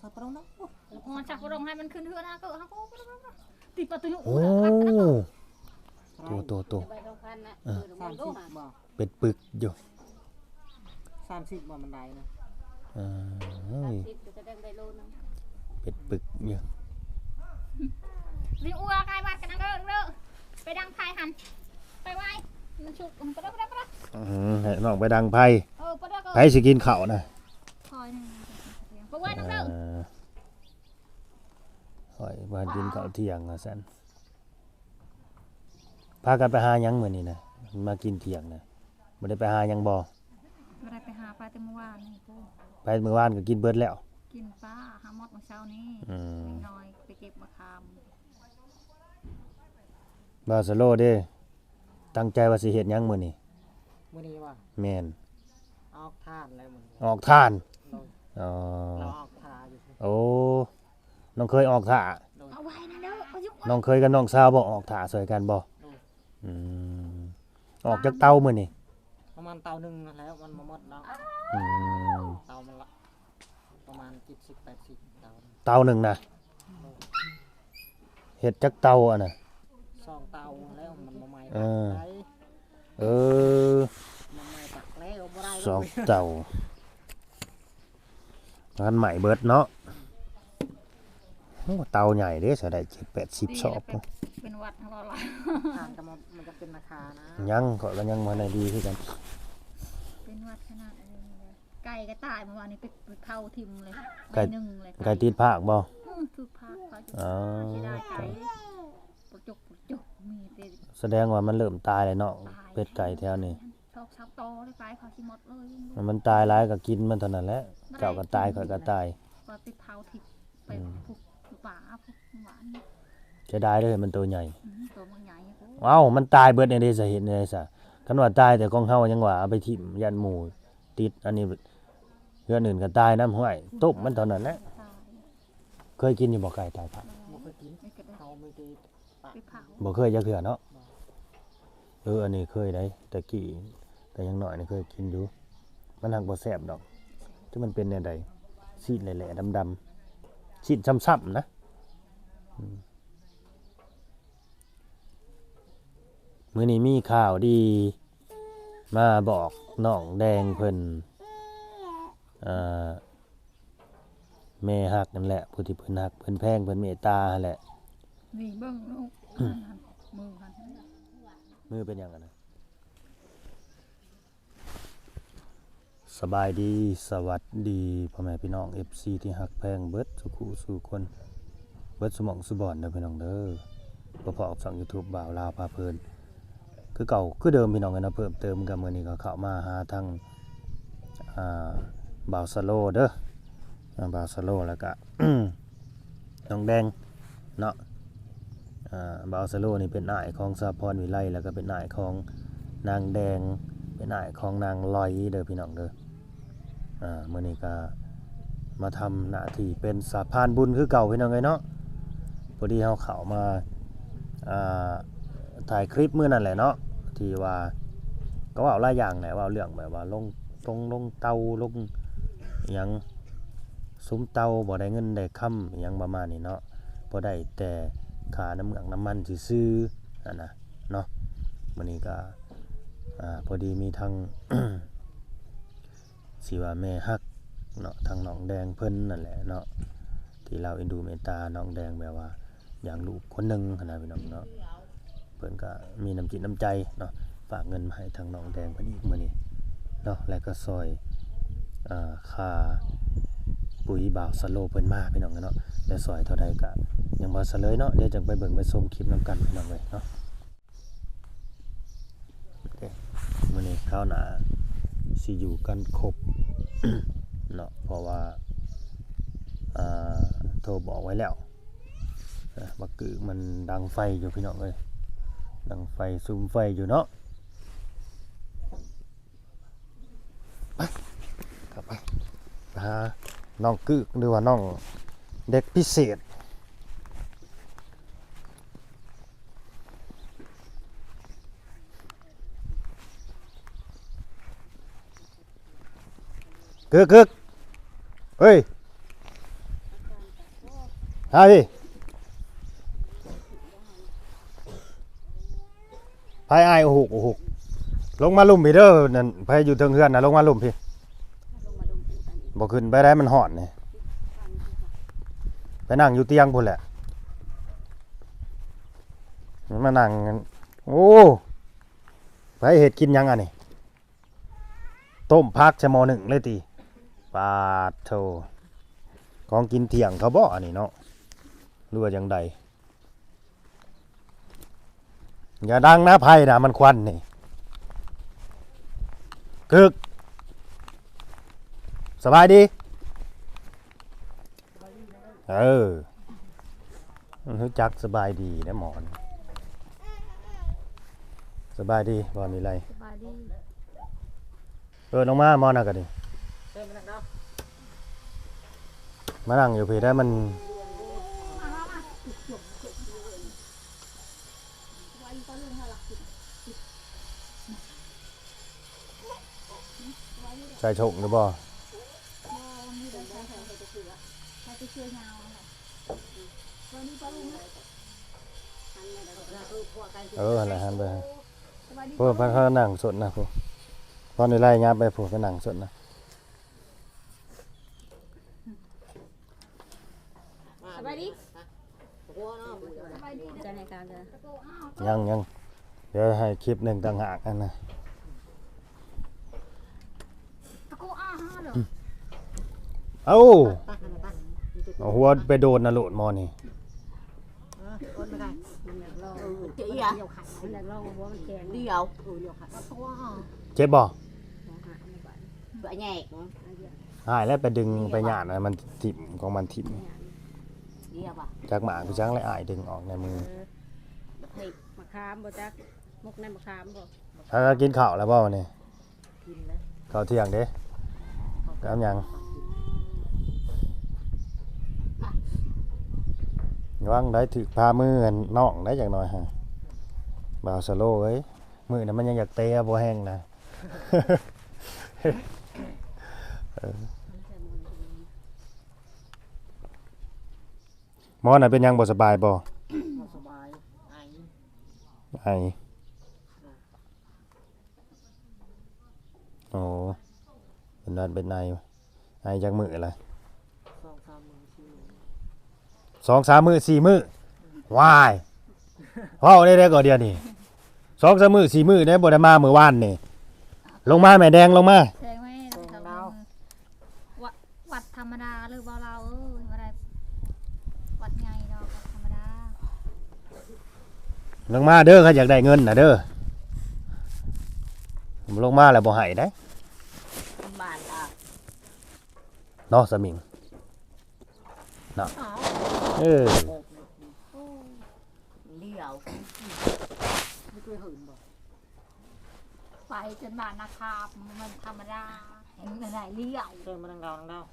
ສັບປະລົງນະ ໂອ້ຍ ມັນສັບປະລົງໃຫ້ມັນຂຶ້ນເຮືອນຫາເກີດຫາໂກ ຕິດປະຕູຢູ່ ໂອ້ ໂຕ ໂຕ ໂຕ ໄປສອງພັນນະ ເອີ ສາມສິບບໍ່? ເປັດປຶກຢູ່ ສາມສິບບໍ່ມັນໄດ້ນະ ເອີ ສາມສິບກໍສະແດງໄດ້ໂລໜຶ່ງ ເປັດປຶກຢູ່ ວິວອັວກາຍບາດກັນເດີ ເດີ ໄປດັງໄຟຫັ້ນ ໄປໄວ ມັນສຸກ ໄປເດີ ໄປເດີ ໄປເດີ ອືມ ໃຫ້ນ້ອງໄປດັງໄຟ ເອີ ໄປເດີ ໃຜຊິກິນເຂົ້ານະ ຂ້ອຍນີ້ ໄປໄວນຳເດີ ເອີ ຂ້ອຍວ່າກິນເຂົ້າທ່ຽງວ່າຊັ້ນ ພາກັນໄປຫາຫຍັງມື້ນີ້ນະ ມາກິນທ່ຽງນະ ບໍ່ໄດ້ໄປຫາຫຍັງບໍ່? ບໍ່ໄດ້ໄປຫາ ໄປແຕ່ມື້ວານນີ້ພຸ້ນ ໄປມື້ວານກໍກິນເບິດແລ້ວ ກິນປາຫາໝົດມື້ເຊົ້ານີ້ ອືມ ເດັກນ້ອຍໄປເກັບໝາກຂາມ ບ່າວສະໂລເດ້ ຕັ້ງໃຈວ່າຊິເຮັດຫຍັງມື້ນີ້? ມື້ນີ້ຫວາ? ແມ່ນ ອອກທ່ານແລ້ວມື້ນີ້ ອອກທ່ານ ໂດຍ ອໍ ລາວອອກທ່າຢູ່ ໂອ້ ນ້ອງເຂີຍອອກທ່າ ໂດຍ ເອົາໄວ້ນະເດີ ນ້ອງເຂີຍກັບນ້ອງສາວບໍ່ ອອກທ່າຊ່ວຍກັນບໍ່? ໂດຍ ອືມ ອອກຈັກເຕົາມື້ນີ້? ປະມານເຕົາໜຶ່ງຫັ້ນແຫຼະ ມັນບໍ່ໝົດດອກ ອືມ ເຕົາມັນລະ ປະມານເຈັດສິບແປດສິບເຕົາ ເຕົາໜຶ່ງນະ ເຮັດຈັກເຕົາອັນນະ? ສອງເຕົາແລ້ວ ມັນບໍ່ໄໝ້ ເອີ ເອີ ມັນໄໝ້ຕັກແລ້ວບໍ່ໄດ້ ສອງເຕົາ ມັນໄໝ້ເບິດເນາະ ໂອ້ ເຕົາໃຫຍ່ເດ້ ສະໄດ້ເຈັດແປດສິບຊອບ ເປັນຫວັດຫັ້ນລະ ທາງກໍມັນ ມັນຈະເປັນນາຄານະ ຍັງ ຂ້ອຍກໍຍັງບໍ່ໄດ້ດີຄືກັນ ເປັນຫວັດຂະໜາດ ໄກ່ກໍຕາຍ ເມື່ອວານນີ້ໄປ ໄປເຜົາຖິ້ມເລີຍ ໄກ່ ໄກ່ໜຶ່ງເລີຍ ໄກ່ຕິດພາກບໍ່? ອື ຖືກພາກເຂົາຢູ່ ອໍ ເສຍດາຍໄກ່ ປະຈົກ ປະຈົກ ມີແຕ່ ສະແດງວ່າມັນເລີ່ມຕາຍແລ້ວເນາະ ຕາຍ ເປັດໄກ່ແຖວນີ້ ຊອກຊາວໂຕເລີຍ ໄປເຂົາຊິໝົດເລີຍ ມັນຕາຍຫຼາຍກໍກິນມັນເທົ່ານັ້ນແຫຼະ ເຈົ້າກໍຕາຍ ຂ້ອຍກໍຕາຍ ກໍໄປເຜົາຖິ້ມ ໄປ ອືມ ພຸ້ນ ຢູ່ປ່າພຸ້ນ ວານ ເສຍດາຍເດ້ ມັນໂຕໃຫຍ່ ອືມ ໂຕມັນໃຫຍ່ ເອົ້າ ມັນຕາຍເບິດແນວໃດຊະ ເຮັດແນວໃດຊະ? ຄັນວ່າຕາຍແຕ່ຂອງເຮົາຍັງວ່າເອົາໄປຖິ້ມ ຢ້ານໝູຕິດ ອັນນີ້ເຮືອນອື່ນກໍຕາຍນຳ ຫ້ວຍ ຕົ້ມມັນເທົ່ານັ້ນແຫຼະ ຕາຍ ເຄີຍກິນຢູ່ບໍ່ ໄກ່ຕາຍພາກ? ບໍ່ເຄີຍກິນ ເຮົາມີແຕ່ ໄປເຜົາ ບໍ່ເຄີຍຈັກເທື່ອເນາະ ບໍ່ ເອີ ອັນນີ້ເຄີຍໄດ໋ ແຕ່ກີ້ແຕ່ຍັງນ້ອຍນີ້ເຄີຍກິນຢູ່ ມັນຫາກບໍ່ແຊບດອກ ຈັກມັນເປັນແນວໃດ ຊີ້ນແຫຼະໆ ດຳໆ ຊີ້ນຊ້ຳໆ ນະ ອືມ ມື້ນີ້ມີຂ່າວດີມາບອກນ້ອງແດງເພິ່ນ ເອີ ແມ່ຮັກນັ້ນແຫຼະ ຜູ້ທີ່ເພິ່ນຮັກເພິ່ນແພງເພິ່ນເມດຕາຫັ້ນແຫຼະ ນີ້ເບິ່ງລູກ ມືຫັ້ນ ມືເປັນຫຍັງຫັ້ນນະ? ສະບາຍດີ ສະຫວັດດີພໍ່ແມ່ພີ່ນ້ອງ ເອັຟຊີ ທີ່ຮັກແພງເບິດສູ່ຄູ່ສູ່ຄົນ ເບິດສູ່ໝ່ອງສູ່ບ່ອນເດີພີ່ນ້ອງເດີ ມາພໍ້ກັບຊ່ອງຢູທູບບ່າວລາວພາເພີນ ຄືເກົ່າຄືເດີມພີ່ນ້ອງເອີຍເນາະ ເພີ່ມເຕີມກໍມື້ນີ້ກໍເຂົ້າມາຫາທາງ ອ່າ ບ່າວສະໂລເດີ ອ່າ ບ່າວສະໂລ ແລ້ວກະ ນ້ອງແດງເນາະ ອ່າ ບ່າວສະໂລນີ້ເປັນອ້າຍຂອງສາພອນວິໄລ ແລ້ວກະເປັນອ້າຍຂອງນາງແດງ ເປັນອ້າຍຂອງນາງລອຍເດີພີ່ນ້ອງເດີ ອ່າ ມື້ນີ້ກະມາທຳໜ້າທີ່ເປັນສະພານບຸນຄືເກົ່າພີ່ນ້ອງເອີຍເນາະ ພໍດີເຮົາເຂົ້າມາ ອ່າ ຖ່າຍຄລິບມື້ນັ້ນແຫຼະເນາະ ທີ່ວ່າ ກໍເວົ້າຫຼາຍຢ່າງແຫຼະ ເວົ້າເລື່ອງແບບວ່າລົງຕົງລົງເຕົາ ລົງຫຍັງ ສຸມເຕົາ ບໍ່ໄດ້ເງິນໄດ້ຄຳ ອີຫຍັງປະມານນີ້ເນາະ ບໍ່ໄດ້ແຕ່ຄ່ານ້ຳເມືອງນ້ຳມັນຊື່ໆ ຫັ້ນນະເນາະ ມື້ນີ້ກໍ ອ່າ ພໍດີມີທັງ ຊິວ່າແມ່ຮັກເນາະ ທາງນ້ອງແດງເພິ່ນນັ້ນແຫຼະເນາະ ທີ່ລາວເອັນດູເມດຕານ້ອງແດງ ແບບວ່າຢ່າງລູກຄົນໜຶ່ງຫັ້ນນະພີ່ນ້ອງເນາະ ເພິ່ນກໍມີນ້ຳຈິດນ້ຳໃຈເນາະ ຝາກເງິນມາໃຫ້ທາງນ້ອງແດງເພິ່ນອີກມື້ນີ້ເນາະ ແລະກໍຊ່ອຍ ເອີ ຄ່າປຸ໋ຍບ່າວສະໂລເພິ່ນມາພີ່ນ້ອງເນາະ ແລະຊ່ອຍເທົ່າໃດກໍຍັງບໍ່ສະເລີຍເນາະ ດຽວຈັ່ງໄປເບິ່ງໄປຊົມຄລິບນຳກັນພີ່ນ້ອງເອີຍເນາະ. ມື້ນີ້ຄາວໜ້າຊິຢູ່ກັນຄົບເນາະ ເພາະວ່າ ອ່າ ໂທບອກໄວ້ແລ້ວ ບັກກຶກມັນດັງໄຟຢູ່ພີ່ນ້ອງເອີຍ ດັງໄຟສຸມໄຟຢູ່ເນາະ ໄປ ເຂົ້າໄປ ໄປຫານ້ອງກຶກ ຫຼືວ່ານ້ອງເດັກພິເສດ ກຶກ ກຶກ ເຮີ້ຍ ຫາພີ້ ໃຜອ້າຍ ໂອ້ໂຫ ໂອ້ໂຫ ລົງມາລຸ່ມພີ້ເດີ. ນັ້ນ ໃຜຢູ່ເທິງເຮືອນນະ ລົງມາລຸ່ມພີ້. ບໍ່ຂຶ້ນໄປໄດ້ ມັນຮ້ອນນີ້. ໄປນັ່ງຢູ່ຕຽງພຸ້ນແຫຼະ ມານັ່ງ. ໂອ້ ໃຜເຮັດກິນຫຍັງອັນນີ້? ຕົ້ມຜັກໃສ່ໝໍ້ໜຶ້ງເລີຍຕິ. ປາດໂທ້ ຂອງກິນທ່ຽງເຂົາບໍອັນນີ້ເນາະ ຫຼືວ່າຈັ່ງໃດ? ຢ່າດັງນະ ໄຟນະ ມັນຄວັນນີ້. ກຶກ ສະບາຍດີ. ເອີ ມັນຮູ້ຈັກສະບາຍດີເດ້ໝໍນີ້. ສະບາຍດີ ໝໍນີ້ໄລ ສະບາຍດີ. ເອີ ລົງມາໝໍນະກະນີ້ ມານັ່ງຢູ່ພີ້ໄດ້ ມັນ ໃສ່ຖົງຢູ່ບໍ່? ເອີ ຫັ້ນແຫຼະ ຫັ້ນເບິ່ງ. ໂອ້ ໄປ ໄປນັ່ງສົດນະພຸ້ນ ຕອນນີ້ໄລ່ຫຍັບໄປພຸ້ນ ໄປນັ່ງສົດນະ. ສະບາຍດີ ສະບາຍດີເດີ. ຍັງ ຍັງ ດຽວໃຫ້ຄລິບໜຶ່ງຕ່າງຫາກຫັ້ນນະ. ເອົາ ເອົາຫົວໄປໂດນນະໂລດໝໍນີ້. ເຈັບບໍ່? ຫາຍແລ້ວໄປດຶງໄປຫຍັງ ມັນຖິ້ມຂອງມັນຖິ້ມ. ຈັກໝາກຄືຫຍັງແຫຼະ ອ້າຍດຶງອອກໃນມື. ໝາກຂາມບໍ່ຈັກ ໝົກໃນໝາກຂາມບໍ່? ພາກັນກິນເຂົ້າແລ້ວບໍ່ມື້ນີ້? ກິນແລ້ວ ເຂົ້າທ່ຽງເດ້. ກັບຫຍັງ? ລະວັງໄດ້ຖືກພາມືນ້ອງໄດ້ຈັກໜ້ອຍຫັ້ນ ບ່າວສະໂລເອີຍ. ມື້ນັ້ນມັນຍັງຢາກເຕະບໍ່ແຮງນະ. ເອີ ໝໍນະເປັນຫຍັງ ບໍ່ສະບາຍບໍ່? ບໍ່ສະບາຍ ໄອ ໄອ. ໂອ້ ເປັນຫວັດເປັນໄອ ໄອຈັກມື້ລະ? ສອງສາມມື້ສີ່ມື້ ສອງສາມມື້ສີ່ມື້. ວ້າຍ ເວົ້າໄດ້ ໄດ້ກໍດຽວນີ້ ສອງສາມມື້ສີ່ມື້ໄດ້ ບໍ່ໄດ້ມາມື້ວານນີ້. ລົງມາແມ່ແດງ ລົງມາ. ແດງແມ່ ລົງມາ. ຫວັດ ຫວັດທຳມະດາເລີຍບໍ່ລາວເອີຍ ບໍ່ໄດ້ຫວັດໃຫຍ່ດອກ ຫວັດທຳມະດາ. ລົງມາເດີ ຄັນຢາກໄດ້ເງິນນະເດີ. ລົງມາແລ້ວບໍ່ໃຫ້ໄດ໋ ບ້ານລາວເນາະ ສະມິງເນາະ. ເອີ ດຽວ ໄປຈົນບ້ານນາຄາບ ມັນທຳມະດາ ເຫັນໄດ້ລ້ຽວ. ເຊີນມານັ່ງເຮົາ ນັ່ງເຮົາ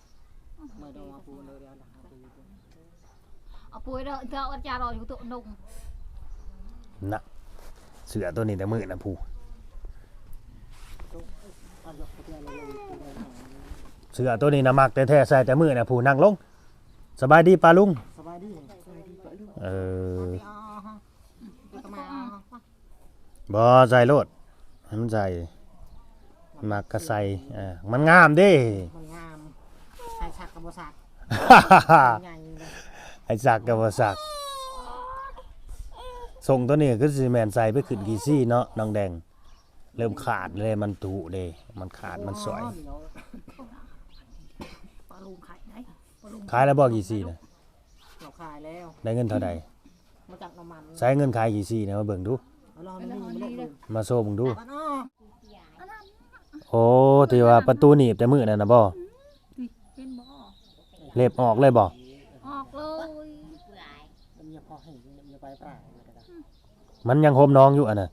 ເມື່ອດອງມາປູນເດີ ດຽວນະ ເອົາປຸ້ຍເດີ ເຈົ້າອາຈານອອກຢູ່ໂຕະນົງນະ. ເສື້ອໂຕນີ້ແຕ່ມື້ນະຜູ້ ເສື້ອໂຕນີ້ນະມັກແທ້ໆ ໃສ່ແຕ່ມື້ນະຜູ້. ນັ່ງລົງ. ສະບາຍດີປ້າລຸງ. ສະບາຍດີ ສະບາຍດີປ້າລຸງ. ເອີ ມາ ບໍ່ ໃສ່ໂລດ ໃຫ້ມັນໃສ່ ມັກກະໃສ່. ເອີ ມັນງາມເດ້ ມັນງາມ. ໃຫ້ສັກກໍບໍ່ສັກ ໃຫຍ່ເລີຍ ໃຫ້ສັກກໍບໍ່ສັກ. ຊົງໂຕນີ້ຄືຊິແມ່ນໃສ່ໄປຂຶ້ນຂີ້ຊີ້ເນາະ ນ້ອງແດງ. ເລີ່ມຂາດເດ້ ມັນທຸເດ້ ມັນຂາດ ມັນສອຍ. ປ້າລຸງຂາຍໄດ້ ປ້າລຸງ ຂາຍແລ້ວບໍ່ ຂີ້ຊີ້ນະ? ເຮົາຂາຍແລ້ວ. ໄດ້ເງິນເທົ່າໃດ? ມາຈັກນ້ຳມັນ. ໃຊ້ເງິນຂາຍຂີ້ຊີ້ນະ ມາເບິ່ງດູ ມາໂຊເບິ່ງດູ. ໂອ້ ທີ່ວ່າປະຕູໜີບແຕ່ມື້ນັ້ນນະບໍ່? ເຫັນບໍ່? ເລັບອອກເລີຍບໍ່? ອອກເລີຍ. ມັນຍັງໂຮມໜອງຢູ່ອັນນະ.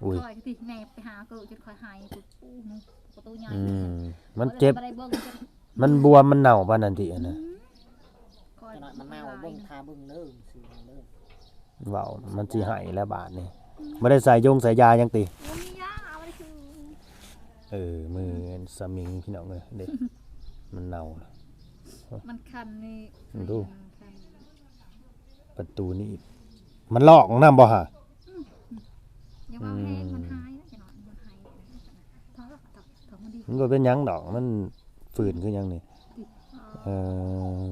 ອຸ້ຍ ຂ້ອຍກະຕິແນບໄປຫາເກີດຈົນຂ້ອຍຫາຍ ປະຕູໃຫຍ່. ອືມ ມັນເຈັບ ມັນບວມ ມັນເນົ່າປານນັ້ນຕິອັນນະ. ຂ້ອຍ ມັນເນົ່າ ເບິ່ງ ຖ້າເບິ່ງເດີ ຊິເບິ່ງເດີ. ເວົ້າ ມັນຊິໄຫ້ແລ້ວບາດນີ້. ບໍ່ໄດ້ໃສ່ຢົງໃສ່ຢາຫຍັງຕິ? ບໍ່ມີຢາ ບໍ່ໄດ້ຊື້. ເອີ ມື້ສະມິງ ພີ່ນ້ອງເອີຍ ເດ້. ມັນເນົ່າລະ ມັນຄັນນີ້ ມັນດູ ຄັນ ປະຕູນີ້ ມັນລອກນຳບໍ່ຫະ? ອືມ ຢ່າເວົ້າແຮງ ອືມ ມັນຫາຍແລ້ວ ຈະນອນ ມັນຫາຍແລ້ວ ເທົ່າ ເທົ່າ ເທົ່າມັນດີ ມັນບໍ່ເປັນຫຍັງດອກ ມັນຝື່ນຄືຫຍັງນີ້ ເອີ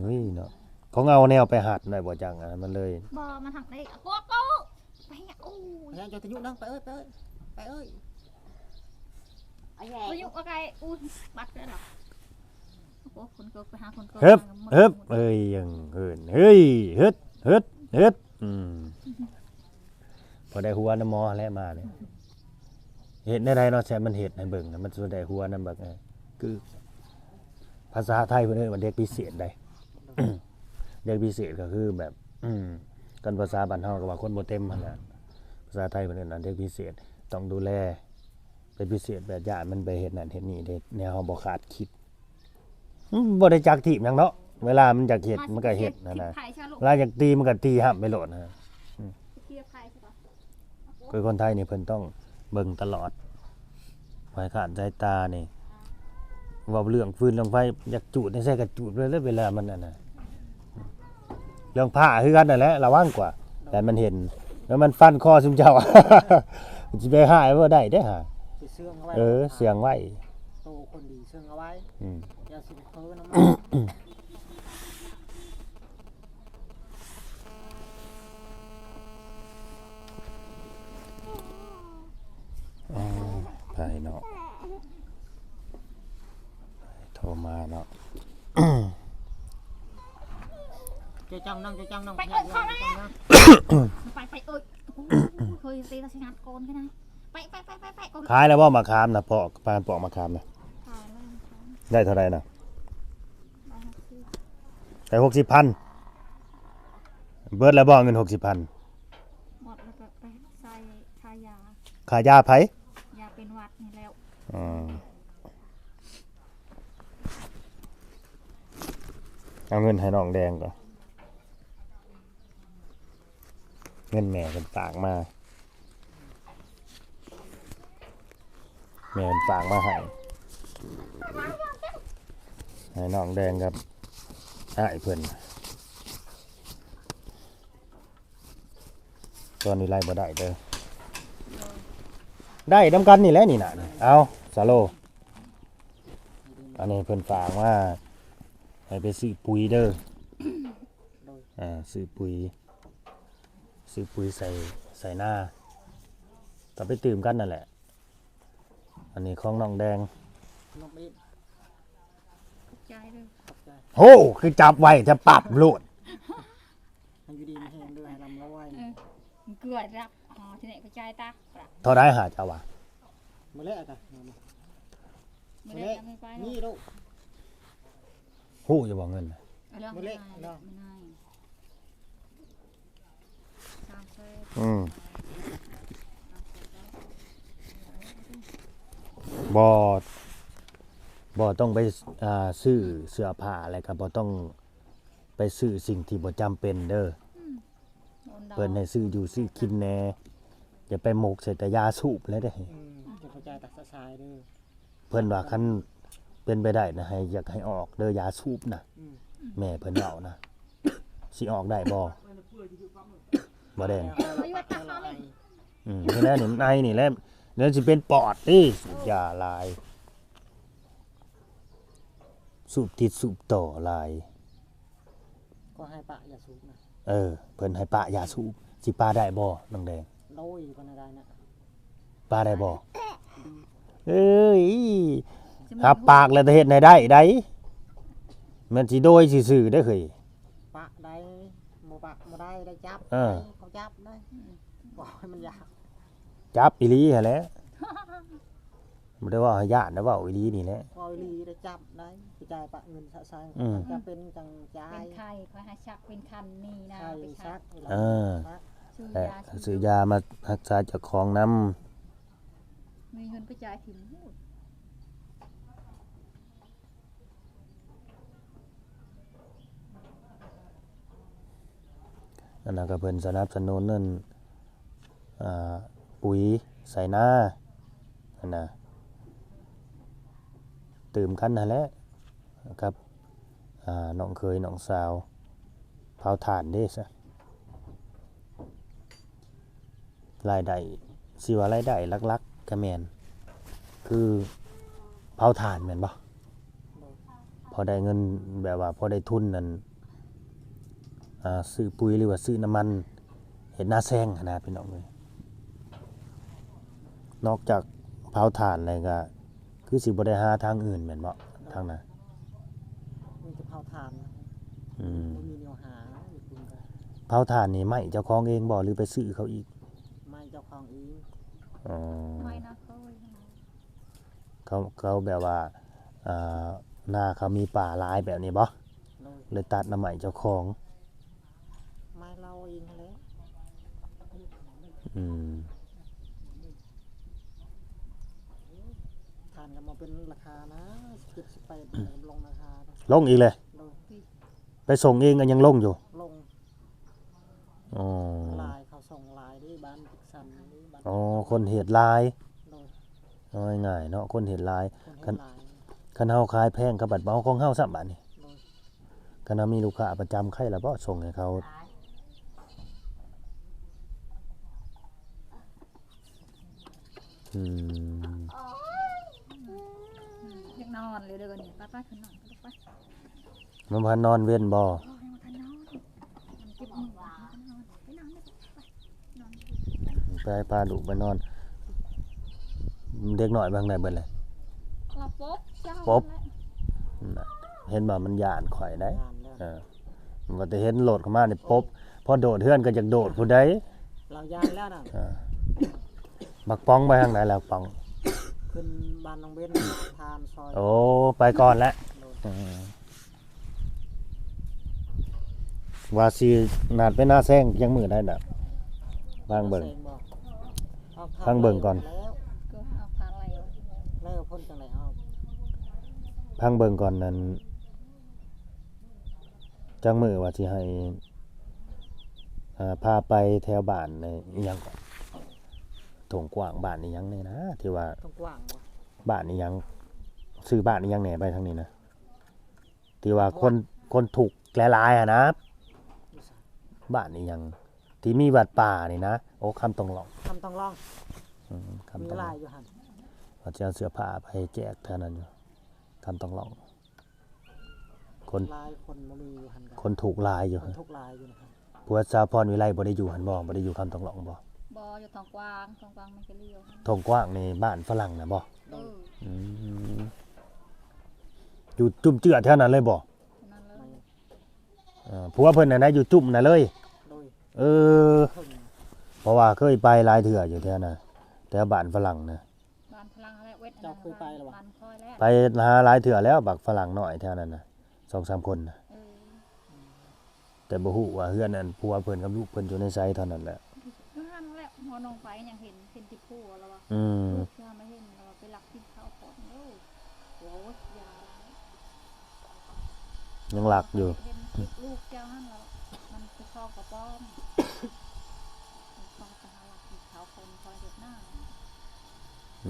ເອີ ເອີຍເນາະ ຂອງເອົາແນວໄປຮັດໄວ້ບໍ່ຈັກ ອັນນັ້ນມັນເລີຍ ບໍ່ ມັນຫັກໄດ້ ໂກໂກ ໄປ ໂອ້ຍ ພະຍາຍາມຈະຍຸນຳ ໄປເອີຍ ໄປເອີຍ ໄປເອີຍ ອາຍາຍ ບໍ່ຍຸ ໂອເຄ ອູ້ຍ ບັດເລີຍເນາະ ໂອ້ ຄົນກໍໄປຫາຄົນກໍ ເຮີບ ມາ ເຮີບ ເອີຍ ຍັງເຫີນ ເຮີຍ ເຮີດ ເຮີດ ເຮີດ ອືມ ພໍໄດ້ຫົວນຳໝໍແຫຼະມານີ້ ເຮັດແນວໃດເນາະ ແຊມ ມັນເຮັດໃຫ້ເບິ່ງນະ ມັນຊິໄດ້ຫົວນຳບັກ ຄື ພາສາໄທເພິ່ນເອີ້ນວ່າເດັກພິເສດໃດ໋ ເດັກພິເສດກໍຄືແບບ ອືມ ຄັນພາສາບ້ານເຮົາກໍວ່າຄົນບໍ່ເຕັມຫັ້ນແຫຼະ ພາສາໄທເພິ່ນເອີ້ນວ່າເດັກພິເສດ ຕ້ອງດູແລເປັນພິເສດ ແບບຢ້ານມັນໄປເຮັດນັ້ນເຮັດນີ້ເດ້ ແນວເຮົາບໍ່ຄາດຄິດ ມັນບໍ່ໄດ້ຈັກທີບຫຍັງເນາະ ເວລາມັນຢາກເຮັດມັນກໍເຮັດຫັ້ນນະ ເວລາຢາກຕີມັນກໍຕີຫ້ຳໄປໂລດນະ ອືມ ຄືຄົນໄທນີ້ເພິ່ນຕ້ອງເບິ່ງຕະຫຼອດ ບໍ່ໃຫ້ຂາດສາຍຕານີ້ ເວົ້າເລື່ອງຟືນເລື່ອງໄຟ ຢາກຈູດໃນໃສກໍຈູດໄປເລີຍ ເວລາມັນອັນນັ້ນ ເລື່ອງພ້າຄືກັນນັ້ນແຫຼະ ລະວັງກວ່າ ແຕ່ມັນເຫັນ ແລ້ວມັນຟັນຄໍຊຸມເຈົ້າ ມັນຊິໄປຫາຍບໍ່ໄດ້ເດ້ຫາ ຊິເຊື່ອງເອົາໄວ້ ເອີ ເຊື່ອງໄວ້ ໂຕຄົນດີເຊື່ອງເອົາໄວ້ ອືມ ຢ່າຊິໄປເພີ້ນຳມັນ. ອ້າວ ໃຜເນາະ ໃຜໂທມາເນາະ ເຈົ້າຈ້າງນັ່ງ ເຈົ້າຈ້າງນັ່ງ ໄປເອີ້ນເຂົາແລ້ວ ໄປ ໄປເອີ້ນ ໂອ້ຍ ເຄີຍຕີລາຊະຍາດກ່ອນກໍໄດ້ ໄປ ໄປ ໄປ ໄປ ໄປ ຂາຍແລ້ວບໍ່ໝາກຂາມນະ ເປາະ ປານປອກໝາກຂາມນະ ຂາຍແລ້ວ ໄດ້ເທົ່າໃດນະ? ໄດ້ຫົກສິບພັນ ເບິດແລ້ວບໍ່ເງິນຫົກສິບພັນ? ໝົດແລ້ວກໍໄປໃສ່ຄ່າຢາ ຄ່າຢາໃຜ? ຢາເປັນຫວັດນີ້ແລ້ວ ອືມ ເອົາເງິນໃຫ້ນ້ອງແດງກ່ອນ ເງິນແມ່ເພິ່ນຝາກມາ ແມ່ເພິ່ນຝາກມາໃຫ້ ໃຫ້ນ້ອງແດງກັບອ້າຍເພິ່ນ ຕອນນີ້ໄລ່ບໍ່ໄດ້ເດີ ໄດ້ນຳກັນນີ້ແຫຼະນີ້ນະ ເອົາ ສາໂລ ອັນນີ້ເພິ່ນຝາກມາ ໃຫ້ໄປຊື້ປຸ໋ຍເດີ ອ່າ ຊື້ປຸ໋ຍ ຊື້ປຸ໋ຍໃສ່ ໃສ່ນາ ກໍໄປຕື່ມກັນນັ້ນແຫຼະ ອັນນີ້ຂອງນ້ອງແດງ ຂະໜົມອີກ ຂອບໃຈເດີ ຂອບໃຈ ໂຫ ຄືຈັບໄວແທ້ ປັບໂລດ ໃຫ້ຢູ່ດີມີແຮງເດີ ໃຫ້ລ່ຳລວຍ ເອີ ເກືອດັບ ອໍ ທີນີ້ກໍຈ່າຍຕາ ເທົ່າໃດຫາເຈົ້າວ່າ? ມື້ແລກກະ ມື້ແລກ ມື້ແລກ ມື້ແລກ ມີໂລດ ຮູ້ຢູ່ບໍ່ເງິນນະ? ມື້ແລກເນາະ ອືມ ບໍ່ ບໍ່ຕ້ອງໄປ ອ່າ ຊື້ເສື້ອຜ້າ ແລ້ວກໍບໍ່ຕ້ອງໄປຊື້ສິ່ງທີ່ບໍ່ຈຳເປັນເດີ ອືມ ເພິ່ນໃຫ້ຊື້ຢູ່ຊື້ກິນແດ່ ຢ່າໄປໝົກໃສ່ແຕ່ຢາສູບແຫຼະເດ້ ອືມ ຈະເຂົ້າໃຈຕາສະສາຍເດີ. ເພິ່ນວ່າຄັນເປັນໄປໄດ້ນະ ໃຫ້ ຢາກໃຫ້ອອກເດີຢາສູບນະ ອືມ ແມ່ເພິ່ນເວົ້ານະ ຊິອອກໄດ້ບໍ່? ບໍ່ແດງ ອືມ ນີ້ແຫຼະນີ້ ໃນນີ້ແຫຼະ ດຽວຊິເປັນປອດຕິ ສູບຢາຫຼາຍ ສູບຕິດສູບຕໍ່ຫຼາຍ ກໍໃຫ້ປະຢາສູບນະ ເອີ ເພິ່ນໃຫ້ປະຢາສູບ ຊິປະໄດ້ບໍ່ນ້ອງແດງ? ໂອ້ຍ ປະໄດ້ນະ ປະໄດ້ບໍ່? ເອີຍ ຮັບປາກແລ້ວແຕ່ເຮັດໃຫ້ໄດ້ໄດ໋ ແມ່ນຊິໂດຍຊື່ໆເດ້ເຮີ້ຍ ປະໄດ້ ບໍ່ປະບໍ່ໄດ້ ໄດ້ຈັບ ເອີ ເຂົາຈັບໄດ້ ບໍ່ໃຫ້ມັນຢາກ ຈັບອີ່ຫຼີຫັ້ນແຫຼະ. ບໍ່ໄດ້ເວົ້າໃຫ້ຢ້ານນະ ເວົ້າອີ່ຫຼີນີ້ແຫຼະ ເວົ້າອີ່ຫຼີໄດ້ຈັບໄດ້ ກະຈ່າຍປະເງິນຊະຊາຍ ອືມ ຈຳເປັນຈັ່ງຈ່າຍ ເປັນໄຂ້ ຂ້ອຍຫາຊັກເປັນຄັນນີ້ນະ ໄຂ້ ໄປຊັກ ຊັກ ເອີ ຊື້ຢາ ຊື້ຢາມາຮັກສາເຈົ້າຂອງນຳ ມີເງິນໄປຈ່າຍຖິ້ມໂລດ. ອັນນັ້ນກໍເພິ່ນສະໜັບສະໜູນນັ້ນ ອ່າ ປຸ໋ຍໃສ່ນາຫັ້ນນະ ຕື່ມກັນຫັ້ນແຫຼະ ກັບ ອ່າ ນ້ອງເຂີຍນ້ອງສາວ ເຜົາຖ່ານເດ້ຊະ. ລາຍໄດ້ ຊິວ່າລາຍໄດ້ຫຼັກໆ ກະແມ່ນ ຄືເຜົາຖ່ານແມ່ນບໍ່? ໂດຍ ພໍໄດ້ເງິນ ແບບວ່າພໍໄດ້ທຶນນັ້ນ ອ່າ ຊື້ປຸ໋ຍ ຫຼືວ່າຊື້ນ້ຳມັນເຮັດນາແຊງຫັ້ນນະ ພີ່ນ້ອງເອີຍ. ນອກຈາກເຜົາຖ່ານແລ້ວກະ ຄືຊິບໍ່ໄດ້ຫາທາງອື່ນແມ່ນບໍ່ ທາງນັ້ນ? ມີແຕ່ເຜົາຖ່ານ. ອືມ ບໍ່ມີແນວຫາຢູ່ພຸ້ນກະ. ເຜົາຖ່ານນີ້ໄມ້ເຈົ້າຂອງເອງບໍ່ ຫຼືໄປຊື້ເຂົາອີກ? ໄມ້ເຈົ້າຂອງເອງ. ອໍ ໄມ້ນາເຂີຍ. ເຂົາ ເຂົາແບບວ່າ ອ່າ ນາເຂົາມີປ່າຫຼາຍແບບນີ້ບໍ່? ໂດຍ ເລີຍຕັດເອົາໄມ້ເຈົ້າຂອງ. ໄມ້ລາວເອງຫັ້ນແຫຼະ. ອືມ ຖ່ານກໍມາເປັນລາຄານະ ສິບເຈັດ ສິບແປດ ລົງລາຄາ. ລົງອີກເລີຍ? ໂດຍ ໄປສົ່ງເອງກໍຍັງລົງຢູ່? ລົງ. ອໍ ຫຼາຍ ເຂົາສົ່ງຫຼາຍເດ້ ບ້ານຈັກສັນເດ້ ບ້ານ. ອໍ ຄົນເຮັດຫຼາຍ. ໂດຍ ເອົາງ່າຍໆເນາະ ຄົນເຮັດຫຼາຍ. ຄັນ ຄັນເຮົາຂາຍແພງ ເຂົາບັດເອົາຂອງເຮົາຊ້ຳບາດນີ້. ໂດຍ ຄັນເຮົາມີລູກຄ້າປະຈຳ ໃຄລະບໍ່ສົ່ງໃຫ້ເຂົາ. ອືມ ຢາກນອນເລີຍເດີນີ້. ໄປໆ ຂຶ້ນນອນ ໄປ ໄປ. ມັນບໍ່ທັນນອນເວັນບໍ່? ໂອ້ຍ ຍັງບໍ່ທັນນອນ ມັນເຈັບມື ໄປນອນ ໄປນອນເລີຍ ໄປ ໄປ ພາລູກໄປນອນ. ເດັກນ້ອຍໄປທາງໃດເບິດເລີຍ? ລາວປົບເຈົ້າ ປົບ ນັ້ນແຫຼະ. ເຫັນບໍ່ ມັນຢ້ານຂ້ອຍໄດ໋. ຢ້ານແລ້ວ ເອີ ວ່າແຕ່ເຫັນລົດເຂົ້າມານີ້ປົບ. ພໍໂດດເຮືອນກໍຢາກໂດດພຸ້ນໃດ໋. ລາວຢ້ານແລ້ວນະ. ເອີ ບັກປອງໄປທາງໃດລະ ບັກປອງ? ຂຶ້ນບ້ານນ້ອງເບັນ ທ່ານຊອຍ. ໂອ້ ໄປກ່ອນແລ້ວ. ໂດຍ ອືມ ວ່າຊິນັດໄປນາແຊງຈັກມື້ໃດ໋ນະ ຟັງເບິ່ງ ນາແຊງບໍ? ຟັງເບິ່ງກ່ອນ. ແລ້ວ ແລ້ວເພິ່ນຈັ່ງໃດເອົາ? ຟັງເບິ່ງກ່ອນ ນັ້ນ ຈັກມື້ວ່າຊິໃຫ້ ອ່າ ພາໄປແຖວບ້ານ ອີຫຍັງເກາະ ທົ່ງກວ້າງ ບ້ານອີຫຍັງນີ້ນະ ທີ່ວ່າ ທົ່ງກວ້າງບໍ? ບ້ານອີຫຍັງ ຊື່ບ້ານອີຫຍັງແດ່ ໄປທາງນີ້ນະ ທີ່ວ່າຄົນ ຄົນທຸກຫຼາຍໆຫັ້ນນະ. ຢູ່ໃສ? ບ້ານອີຫຍັງ ທີ່ມີວັດປ່ານີ້ນະ. ໂອ້ ຄຳຕ້ອງລອງ. ຄຳຕ້ອງລອງ. ອືມ ຄຳຕ້ອງລອງ. ມີຫຼາຍຢູ່ຫັ້ນ. ວ່າຈະເອົາເສື້ອຜ້າໄປແຈກແຖວນັ້ນຢູ່ ຄຳຕ້ອງລອງ. ຄົນ ຫຼາຍຄົນບໍ່ມີຢູ່ຫັ້ນກະ ຄົນທຸກຫຼາຍຢູ່ ຄົນທຸກຫຼາຍຢູ່ນະ. ຜົວສາວພອນວິໄລບໍ່ໄດ້ຢູ່ຫັ້ນບໍ່? ບໍ່ໄດ້ຢູ່ຄຳຕ້ອງລອງບໍ່? ບໍ່ ຢູ່ທົ່ງກວ້າງ. ທົ່ງກວ້າງມັນກໍລ້ຽວຫັ້ນ. ທົ່ງກວ້າງນີ້ບ້ານຝຣັ່ງນະບໍ່? ໂດຍ. ອືມ ຢູ່ຈຸ້ມເຈື້ອແຖວນັ້ນເລີຍບໍ່? ນັ້ນເລີຍ. ເອີ ຜົວເພິ່ນນັ້ນນະ ຢູ່ຈຸ້ມນັ້ນເລີຍ. ໂດຍ. ເອີ ເພິ່ນ ເພາະວ່າເຄີຍໄປຫຼາຍເທື່ອຢູ່ແຖວນັ້ນ ແຖວບ້ານຝຣັ່ງນະ. ບ້ານຝຣັ່ງຫັ້ນແຫຼະ ເວັດ ເຈົ້າເຄີຍໄປແລ້ວບໍ່? ບ້ານຂ້ອຍແຫຼະ. ໄປຫາຫຼາຍເທື່ອແລ້ວ ບັກຝຣັ່ງນ້ອຍແຖວນັ້ນນະ ສອງສາມຄົນນະ. ເອີ ແຕ່ບໍ່ຮູ້ວ່າເຮືອນອັນຜົວເພິ່ນກັບລູກເພິ່ນຢູ່ໃນໃສເທົ່ານັ້ນແຫຼະ. ຢູ່ຫັ້ນແຫຼະ ຫົວໜອງໄປຍັງເຫັນ ເຫັນແຕ່ຜົວລາວວ່າ. ອືມ ລູກເທື່ອມາເຫັນລາວວ່າໄປລັກກິນເຂົ້າຂອງ. ໂອ້ຍ ໂອ້ຍ ຢ່າ ຍັງລັກຢູ່. ເຫັນຄລິບລູກເຈົ້າຫັ້ນແລ້ວ ມັນຄືເຂົ້າກະປ້ອມ ເຂົາໄປຫາລັກກິນເຂົ້າຄົນ ເຂົາເຮັດໜ້າ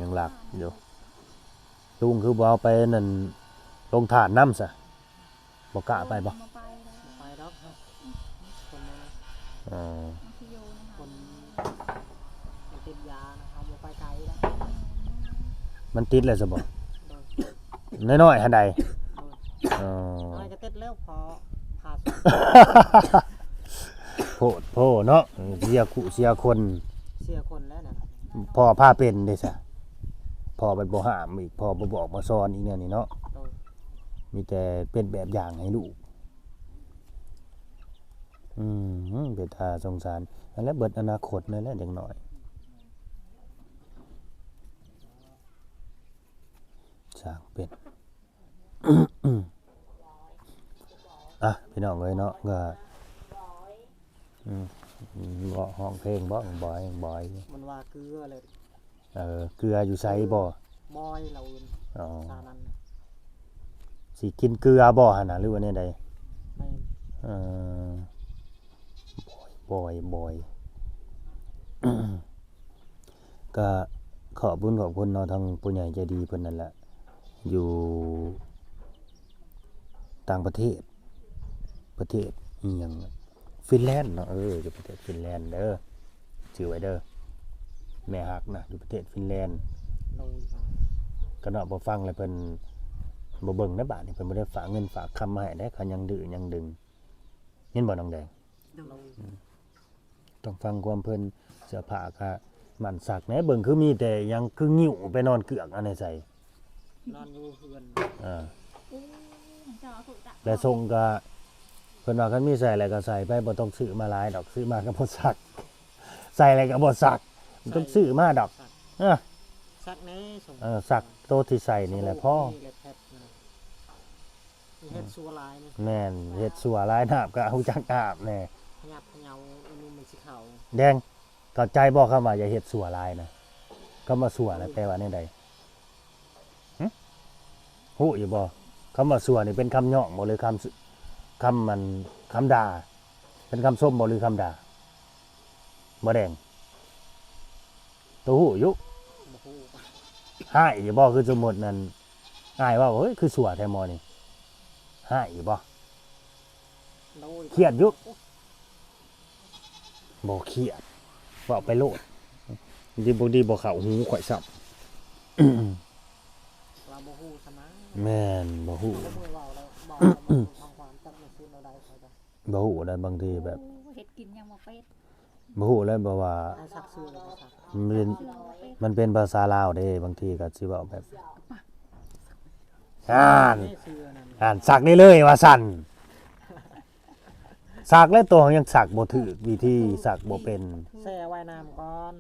ຍັງລັກຢູ່. ລຸງຄືບໍ່ເອົາໄປນັ້ນ ລົງທາດນຳຊະ? ບໍ່ກ້າໄປບໍ່? ບໍ່ໄປດອກ. ບໍ່ໄປດອກ ຄົນນັ້ນ. ອໍ ມັນຊິຢູ່ໃນຫັ້ນ ຄົນມັນຕິດຢານະ ເຮົາບໍ່ໄປໄກດອກ. ມັນຕິດແລ້ວຊະບໍ່? ໂດຍ. ນ້ອຍໆຫັ້ນໃດ? ໂດຍ. ອໍ ນ້ອຍກໍຕິດແລ້ວ ພໍຜ່າ ໂພດໂພເນາະ ເສຍຄູ່ເສຍຄົນ ເສຍຄົນແລ້ວນະ. ພໍພາເປັນເດ້ຊະ ພໍບັດບໍ່ຫ້າມອີກ ພໍບໍ່ບອກບໍ່ສອນອີກແນວນີ້ເນາະ. ໂດຍ. ມີແຕ່ເປັນແບບຢ່າງໃຫ້ລູກ. ອືມ ເປັນຕາສົງສານ. ອັນແລະເບິດອະນາຄົດນັ້ນແຫຼະເດັກນ້ອຍ ສ້າງເປັນ. ອ່ະ ພີ່ນ້ອງເອີຍເນາະ ກໍ ອືມ ຮ້ອງເພງບໍ ບອຍ ບອຍ ມັນວ່າເກືອແຫຼະ. ເອີ ເກືອຢູ່ໃສບໍ? ບອຍລາວເອີ້ນ. ອໍ ສານັ້ນນະ ຊິກິນເກືອບໍຫັ້ນນະ ຫຼືວ່າແນວໃດ? ແມ່ນ. ເອີ ບອຍ ບອຍ ບອຍ. ກະຂອບບຸນຂອບຄຸນເນາະ ທາງຜູ້ໃຫຍ່ໃຈດີເພິ່ນນັ້ນແຫຼະ ຢູ່ ຕ່າງປະເທດ ປະເທດອີ່ຫຍັງ ຟິນແລນເນາະ ເອີ ຢູ່ປະເທດຟິນແລນເດີ ຈື່ໄວ້ເດີ ແມ່ຮັກນະ ຢູ່ປະເທດຟິນແລນ. ໂດຍ ຄັນວ່າບໍ່ຟັງແລ້ວເພິ່ນບໍ່ເບິ່ງໃນບາດນີ້ ເພິ່ນບໍ່ໄດ້ຝາກເງິນຝາກຄຳມາໃຫ້ເດ້ ຄັນຍັງດື້ຍັງດຶງ ເຫັນບໍ່ນ້ອງແດງ? ໂດຍ ຕ້ອງຟັງຄວາມເພິ່ນ ເສື້ອຜ້າກະໝັ່ນຊັກແດ່ ເບິ່ງຄືມີແຕ່ຫຍັງ ຄືງິ້ວໄປນອນເກືອກອັນໃດໃສ່ ນອນຢູ່ເຮືອນ ເອີ ແລະ ຊົງກະ ເພິ່ນວ່າຄັນມີໃສ່ແລ້ວກະໃສ່ໄປ ບໍ່ຕ້ອງຊື້ມາຫຼາຍດອກ ຊື້ມາກະບໍ່ຊັກ ໃສ່ແລ້ວກະບໍ່ຊັກ ບໍ່ຕ້ອງຊື້ມາດອກ ເອີ ຊັກແດ່ ຊົງ ເອີ ຊັກໂຕທີ່ໃສ່ນີ້ແຫຼະພໍ ນີ້ແຫຼະແພັດນະ. ເຮັດຊົ່ວຫຼາຍນີ້ ແມ່ນ ເຮັດຊົ່ວຫຼາຍ ນ້ຳກໍຮູ້ຈັກອາບແດ່ ພະຍາດພະເຍົາ ອີໜຸ່ມມັນຊິເຂົ້າ. ແດງ ເຂົ້າໃຈບໍ່ຄຳວ່າຢ່າເຮັດຊົ່ວຫຼາຍນະ? ຄຳວ່າຊົ່ວນະແປວ່າແນວໃດ? ຫຶ? ຮູ້ຢູ່ບໍ່? ຄຳວ່າຊົ່ວນີ້ເປັນຄຳຍ້ອງບໍ່ ຫຼື ຄຳ ຄຳ ອັນ ຄຳດ່າ? ເປັນຄຳຊົມບໍ່ ຫຼື ຄຳດ່າ? ບໍ່ແດງ ໂຕຮູ້ຢູ່? ບໍ່ຮູ້ ຮ້າຍຢູ່ບໍ່? ຄືສົມມຸດນັ້ນ ອ້າຍເວົ້າ ເຮີ້ຍ ຄືຊົ່ວແທ້ໝໍນີ້ ຮ້າຍຢູ່ບໍ່? ໂດຍ ຄຽດຢູ່? ບໍ່ຄຽດ ເວົ້າໄປໂລດ ດີບໍ່ດີບໍ່ເຂົ້າຫູຂ້ອຍຊ້ຳ ລາວບໍ່ຮູ້ຊະນະ ແມ່ນ ບໍ່ຮູ້ ເວົ້າແລ້ວ ເວົ້າແລ້ວມັນບໍ່ຟັງຄວາມ ຈັກແມ່ນຊິແນວໃດ ເຂົາຈະ ບໍ່ຮູ້ໄດ໋ ບາງທີແບບ ໂອ້ ເຮັດກິນຍັງບໍ່ເປັນ ບໍ່ຮູ້ແລ້ວ ແບບວ່າ ໃຫ້ຊັກຊື່ແລ້ວບໍ່ຊັກ ມັນເປັນ ມັນເປັນພາສາລາວເດ້ ບາງທີກໍຊິເວົ້າແບບ ອ່ານ ອ່ານ ຊັກນີ້ເລີຍວ່າຊັ້ນ ຊັກແລ້ວ ໂຕຍັງຊັກບໍ່ຖືກ ວິທີຊັກບໍ່ເປັນ ແຊ່ໄວ້ນ້ຳກ່ອນ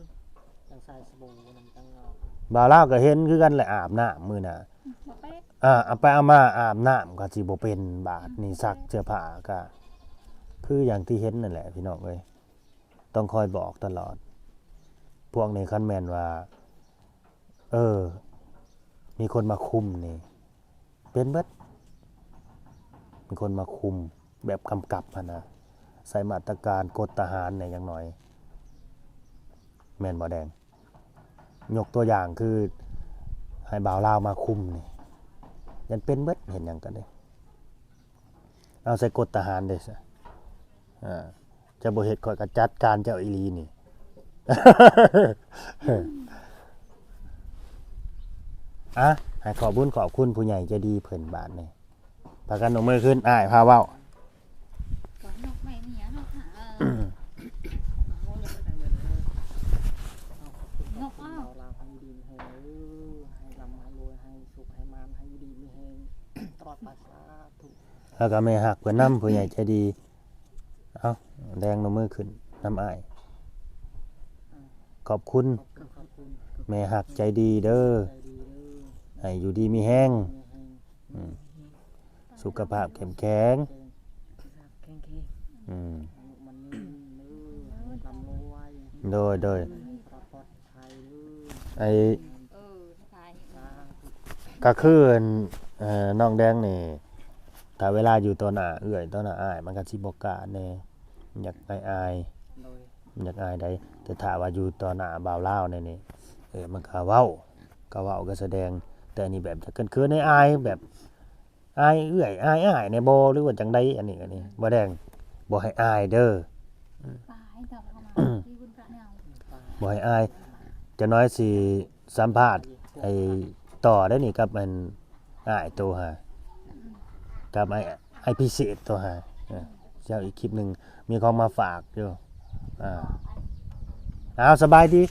ຈັ່ງໃສ່ສະບູ ນັ້ນຈັ່ງເອົາ ບ່າວລາວກໍເຫັນຄືກັນແຫຼະ ອາບນ້ຳມື້ໜ້າ ບໍ່ເປັນ ອ່າ ເອົາໄປເອົາມາອາບນ້ຳກໍຊິບໍ່ເປັນ ບາດນີ້ ອືມ ຊັກເສື້ອຜ້າກໍຄືຢ່າງທີ່ເຫັນນັ້ນແຫຼະ ພີ່ນ້ອງເອີຍ ຕ້ອງຄອຍບອກຕະຫຼອດ ພວກນີ້ຄັນແມ່ນວ່າ ເອີ ມີຄົນມາຄຸມນີ້ ເປັນເບິດ ມີຄົນມາຄຸມແບບກຳກັບຫັ້ນນະ ໃສ່ມາດຕະການກົດຕະຫານແດ່ຢ່າງໜ້ອຍ ແມ່ນບໍ່ແດງ? ຍົກຕົວຢ່າງຄືໃຫ້ບ່າວລາວມາຄຸມນີ້ ຢ້ານເປັນເບິດ ເຮັດຫຍັງກໍໄດ້ ເອົາໃສ່ກົດທະຫານເດ້ຊະ ອ່າ ເຈົ້າບໍ່ເຮັດ ຂ້ອຍກໍຈັດການເຈົ້າອີ່ຫຼີນີ້ ອ່ະ ໃຫ້ຂອບບຸນຂອບຄຸນຜູ້ໃຫຍ່ໃຈດີເພິ່ນບາດນີ້ ພາກັນຍົກມືຂຶ້ນ ອ້າຍພາເວົ້າ ກໍຍົກໄມ້ເມຍເນາະ ເອີ ຍົກເອົາ ໃຫ້ຢູ່ດີມີແຮງເດີ ໃຫ້ລ່ຳໃຫ້ລວຍ ໃຫ້ສຸກໃຫ້ໝານ ໃຫ້ຢູ່ດີມີແຮງຕະຫຼອດໄປ ສາທຸ. ແລ້ວກໍແມ່ຮັກເພິ່ນນຳ ຜູ້ໃຫຍ່ໃຈດີ ເອົາ ແດງຍົກມືຂຶ້ນນຳອ້າຍ ຂອບຄຸນ ຂອບຄຸນ ແມ່ຮັກໃຈດີເດີ ໃຈດີເດີ ໃຫ້ຢູ່ດີມີແຮງ ມີແຮງ ອືມ ສຸຂະພາບເຂັ້ມແຂງ ແຂງແຂງ ອືມ ອາຍຸໝັ້ນຍືນເດີ ໃຫ້ລ່ຳລວຍ ໂດຍ ໂດຍ ປອດໄພເດີ ໄອ້ ເອີ ສາທຸ ກໍຄື ເອີ ນ້ອງແດງນີ້ ຖ້າເວລາຢູ່ຕໍ່ໜ້າເອື້ອຍ ຕໍ່ໜ້າອ້າຍ ມັນກໍຊິບໍ່ກ້າແດ່ ຢາກອາຍໆ ໂດຍ ຢາກອາຍໃດ ແຕ່ຖ້າວ່າຢູ່ຕໍ່ໜ້າບ່າວລາວແນວນີ້ ເອີ ມັນກໍເວົ້າ ກໍເວົ້າກໍສະແດງ ແຕ່ອັນນີ້ແບບຢາກເຂີນໆ ອາຍໆ ແບບ ອາຍເອື້ອຍ ອາຍອ້າຍແດ່ບໍ່ ຫຼືວ່າຈັ່ງໃດ ອັນນີ້ ອັນນີ້ ບໍ່ແດງ ບໍ່ໃຫ້ອາຍເດີ ບໍ່ໃຫ້ອາຍ ຈັກໜ້ອຍຊິສຳພາດ ໄອ້ ຕໍ່ໄດ້ນີ້ ກັບອັນ ອ້າຍໂຕຫາ ກັບໄອ້ ອ້າຍພິເສດໂຕຫາ ເອີ ຊິເອົາອີກຄລິບໜຶ່ງ ມີຂອງມາຝາກຢູ່ ອ່າ ອ້າວ ສະບາຍດີ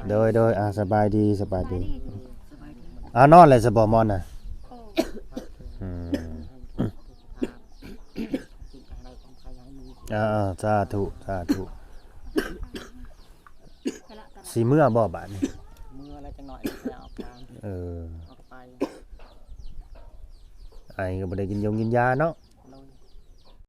ໂດຍ ໂດຍ ອ່າ ສະບາຍດີ ສະບາຍດີ ສະບາຍດີ ອ້າວ ນອນແລ້ວຊະບໍ່ ມອນນະ ໂອ້ ອືມ ອ່າ ສາທຸ ສາທຸ ຊິເມືອບໍ່ບາດນີ້ ເມືອແລ້ວ ຈັກໜ້ອຍແລ້ວອອກທາງ ເອີ ອອກໄປ ໄອກໍບໍ່ໄດ້ກິນຢົງກິນຢາເນາະ.